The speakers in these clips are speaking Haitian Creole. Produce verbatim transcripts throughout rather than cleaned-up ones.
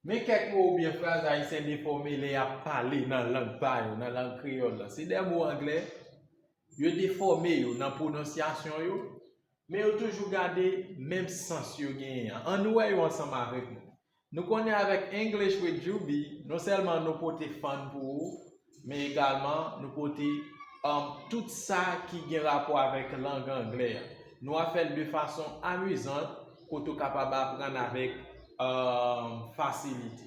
Men kèk mo oubyen fraz Ayisyen defòme lè y ap pale nan lang pa yo, nan lang kreyòl la. Se de mo anglè, yo defòme yo nan pwononsyasyon yo, men yo toujou gade menm sans yo genyen an. Ann nou wè yo ansanm avèk mwen. Nou konnen avèk English with Juby, non sèlman nou pote fun pou ou, men egalman nou pote um, tout sa ki gen rapò avèk lang anglè a. Nou ap fè l de fason amizan, kote w kapab aprann avèk um, fasilite.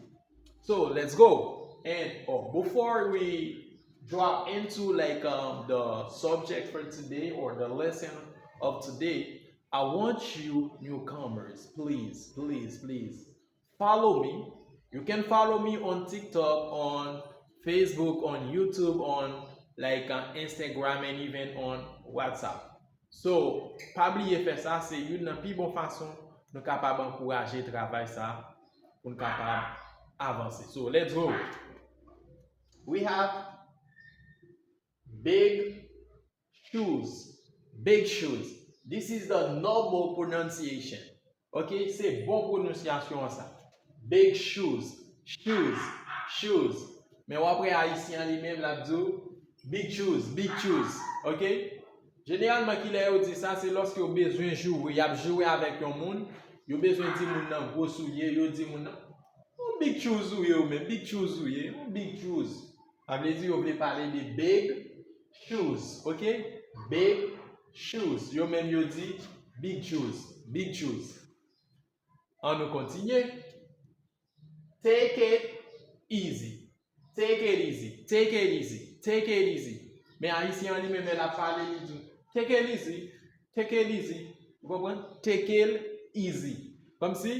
So, let's go. And oh, before we drop into like um, the subject for today or the lesson of today, I want you newcomers, please, please, please follow me. You can follow me on TikTok, on Facebook, on YouTube, on like uh, Instagram, and even on WhatsApp. So, pa bliye fè sa, se youn nan pi bon fason nou kapab ankouraje travay sa pou n kapab avanse. So, let's go. We have big shoes. Big shoes. This is the normal pronunciation. Ok, se bon pwononsyasyon an sa. Big shoes. Shoes. Shoes. Men w ap wè Ayisyen an li menm l ap di w big shoes, big shoes. Ok? Jeneralman, kilè yo di sa, se lòske yo bezwen joure, y ap joure avèk yon moun, yo bezwen di moun nan gwo soulye, yo di moun nan, yon big shoes ou ye ou menm, big shoes ou ye, yon big shoes. Sa vle di yo vle pale de big shoes, ok? Big shoes. Yo menm yo di big shoes, big shoes. Ann nou kontinye. Take it easy. Take it easy. Take it easy. Take it easy. Men Ayisyen an li menm lè l ap pale, li di take it easy. Take it easy. Ou konprann? Take it easy. Kòmsi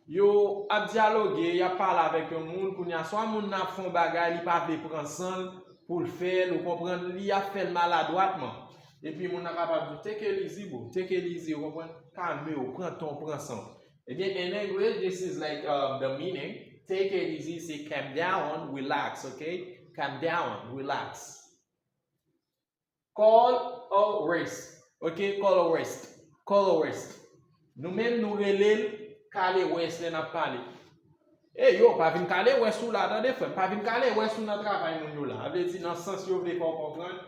yo ap dyaloge, y ap pale avèk yon moun, kounye a swa moun nan ap fè yon bagay, li pa vle pran san l pou l fè l, ou konprann, li ap fè l maladwatman. Epi moun nan kapab di take it easy bro, take it easy, ou konprann, kalme w, pran tan w, pran san w. Ebyen, in English, this is like um, the meaning. Take it easy, se calm down, relax, ok? Calm down, relax. Call a rest, ok? Call a rest, call a rest. Nou menm, nou rele l kale wès lè n ap pale. Ey yo, pa vin kale wès ou la, tande frè m, pa vin kale wès ou nan travay moun yo la. Sa vle di, nan sans yo vle fè w konprann,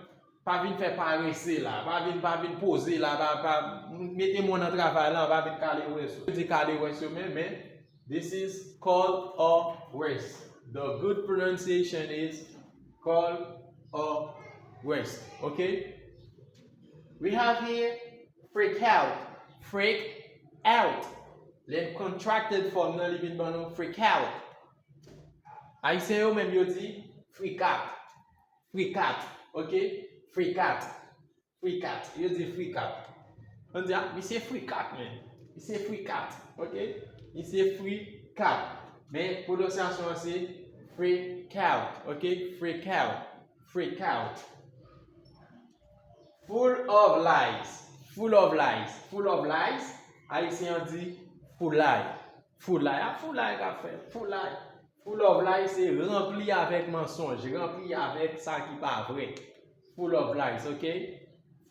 pa vin fè parese la, pa vin, pa vin poze la, pa, pa, mete men w nan travay la, pa vin kale wès ou. Yo di kale wès yo menm, men this is call a rest. The good pronunciation is call a rest. Ok? We have here freak out. Freak out. Lè n contracted form nan, li vin ban nou freak out. Ayisyen yo menm yo di frikat. Frikat, ok? Frikat. Frikat. Yo di frikat. Ann di, ah, misye frikat, men. Misye frikat, ok? Misye frikat. Men pwononsyasyon an se freak out, ok? Freak out. Freak out. Full of lies. Full of lies. Full of lies. Ayisyen an di foulay. Foulay. A foulay k ap fè. Foulay. Full of lies se ranpli avèk mansonj, ranpli avèk sa ki pa vrè. Full of lies, ok?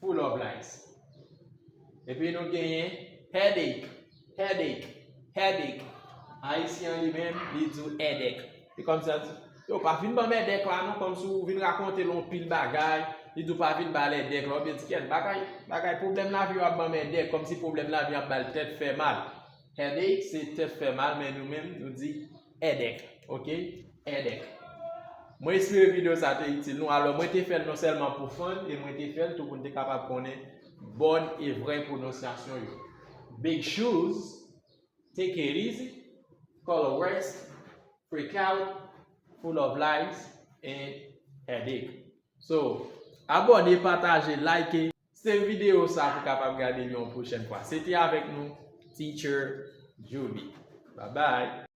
Full of lies. Epi nou genyen headache, headache, headache. Ayisyen an li menm, li di w èdèk. Se kòmsi l di, yo, pa vin ban m èdèk la non, kòmsi w vin rakonte l yon pil bagay, li di w pa vin ba l èdèk la, oubyen di kèt, bagay, bagay, pwoblèm lavi yo ap ban m èdèk, kòmsi pwoblèm lavi ap ba l tèt fè mal. Headache se tèt fè mal, men nou menm, nou di èdèk, ok? Èdèk. Mwen espere videyo sa te itil nou. Alò, mwen te fè l non sèlman pou fun, e mwen te fè l tou pou n te kapab konnen bòn e vrè pwononsyasyon yo. Big shoes, take it easy, call a rest, freak out, full of lies, and headache. So, abòne, pataje, like. Se videyo sa pou kapab gade l yon pwochèn fwa. Se te avèk nou, Teacher Juby. Bye bye.